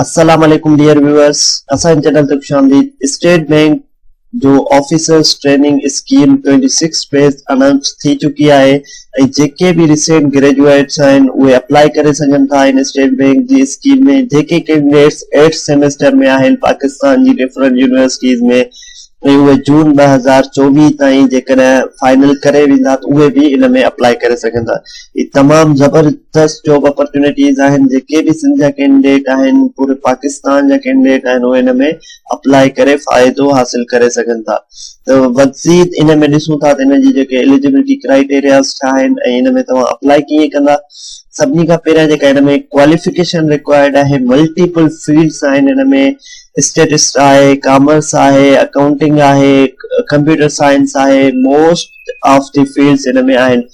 السلام عليڪم dear viewers اسان جي چينل تي خوش آمديد اسٽيٽ بينڪ جو officers training scheme 26 phase announce ٿي چڪي آهي ۽ جيڪي به ريسينٽ گريجوئيٽس آهن اهي اپلائي ڪري سگهن ٿا ان اسٽيٽ بينڪ جي اسڪيم ۾ جيڪي ڪينڊيڊيٽس ايٽ سيمسٽر ۾ آهن پاڪستان جي ڊفرنٽ يونيورسٽيز ۾ ۽ اهي جون 2024 تائين جيڪڏهن فائنل ڪري ويندا ته اهي به ان ۾ اپلائي ڪري سگهن ٿا. هي تمام زبردست جاب اپرچونيٽيز آهن جيڪي به سنڌ جا ڪينڊيڊيٽ آهن پوري پاڪستان جا ڪينڊيڊيٽ آهن اهي ان ۾ اپلائي ڪري فائدو حاصل ڪري سگهن ٿا ته مزيد ان ۾ ڏسون ٿا ته ان جي جيڪي اليجبلٽي ڪرائيٽيرياز ڇا آهن ۽ ان ۾ توهان اپلائي ڪيئن ڪندا سڀني کان پهريان جيڪا ان ۾ ڪواليفڪيشن رڪوائرڊ آهي ملٽيپل فيلڊس آهن ان ۾ اسٽيٽسٽ آهي ڪامرس آهي اڪائونٽنگ آهي ڪمپيوٽر سائنس آهي موسٽ آف the fields ان ۾ آهن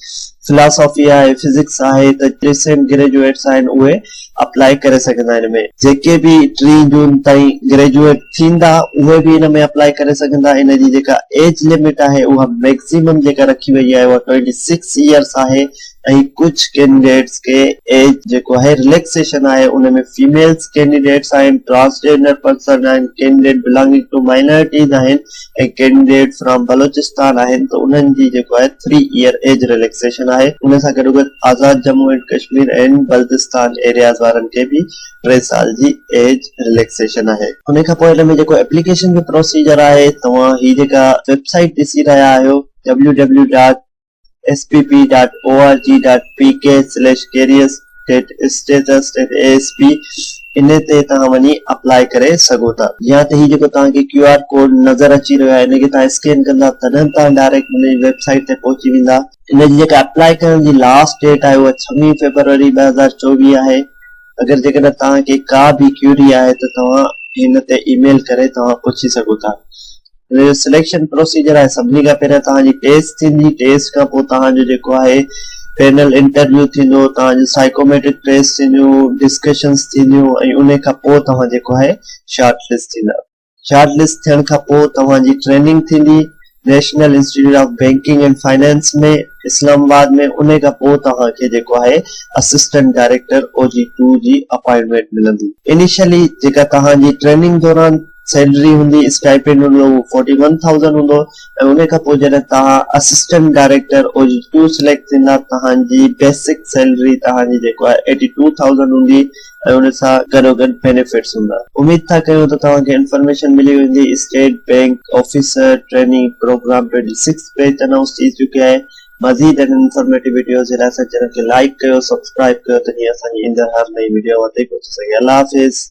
فلاسافي آهي فزڪس آهي ته ريسينٽ گريجوئيٽس آهن اهي اپلائي ڪري سگهندا ان ۾ جيڪي به 3 جون تائين گريجوئيٽ ٿيندا اهي به ان ۾ اپلائي ڪري سگهندا ان جي جيڪا ايج لمٽ آهي اها ميڪسيمم جيڪا رکي وئي آهي اها 26 ايئرس آهي ۽ ڪجهه ڪينڊيڊيٽس کي ايج جيڪو آهي رليڪسيشن آهي ان ۾ فيميلز ڪينڊيڊيٽس آهن ٽرانسجينڊر پرسن آهن ڪينڊيڊيٽ بلانگنگ ٽو مائنارٽيز آهن ۽ ڪينڊيڊيٽ فرام بلوچستان آهن ته انهن جي جيڪو آهي 3 ايئر ايج رليڪسيشن آهي ان سان گڏوگڏ آزاد ڄمون اينڊ ڪشمير ۽ بلتستان ايرياز وارن کي به 3 سال جي ايج رليڪسيشن آهي. ان کان پوء ان ۾ جيڪو ايپليڪيشن جو پروسيجر آهي توهان هي جيڪا ويب سائيٽ ڏسي رهيا آهيو www. S P P dot O R G dot P K slash careers dot status dot A S P انهي تي توهان وڃي اپلائي ڪري سگهو ٿا يا ته هي جيڪو توهان کي ڪيو آر ڪوڊ نظر اچي رهيو آهي ان کي توهان اسڪين ڪندا تڏهن توهان ڊائريڪٽ ان جي ويب سائيٽ تي پهچي ويندا. ان جي جيڪا اپلائي ڪرڻ جي لاسٽ ڊيٽ آهي اها 26 فيبروري 2024 آهي اگر جيڪڏهن توهان کي ڪا به ڪيوري آهي ته توهان هن تي اي ميل ڪري توهان پڇي سگهو ٿا. ان جو سليڪشن پروسيجر آهي سڀني کان پهريان توهان جي ٽيسٽ ٿيندي ٽيسٽ کان پوء توهان جو جيڪو آهي پينل انٽرويو ٿيندو توهان جو سائيڪوميٽرڪ ٽيسٽ ٿينديون ڊسڪشنس ٿينديون ۽ ان کان پوء توهان جيڪو آهي شارٽ لسٽ ٿيندا شارٽ لسٽ ٿيڻ کان پوء توهان جي ٽريننگ ٿيندي national institute of banking and finance ۾ Islamabad ۾ ان کان پوء توهان کي جيڪو آهي اسسٽنٽ ڊائريڪٽر او جي ٽو جي اپائنٽمينٽ ملندي انيشلي جيڪا توهان جي ٽريننگ دوران سيلري هوندي اسٽائپينڊ هوندو اهو فورٽي ون ٿائوزنڊ هوندو ۽ ان کان پوء جڏهن توهان assistant director O G two select ٿيندا توهان جي بيسڪ سيلري توهان جي جيڪو آهي ايٽي ٽو ٿائوزنڊ هوندي ۽ ان سان گڏو گڏ بينيفٽس هوندا. اميد ٿا ڪيون ته توهان کي انفارميشن ملي ويندي state bank officer training programme 26 batch announce ٿي چڪي آهي مزيد اهڙين انفارميٽو وڊيوز جي لاء اسان چينل کي لائيڪ ڪيو سبسڪرائب ڪيو ته جيئن اسان جي ايندڙ هر نئين وڊيو اوهان تائين پهچي سگهي الله حافظ.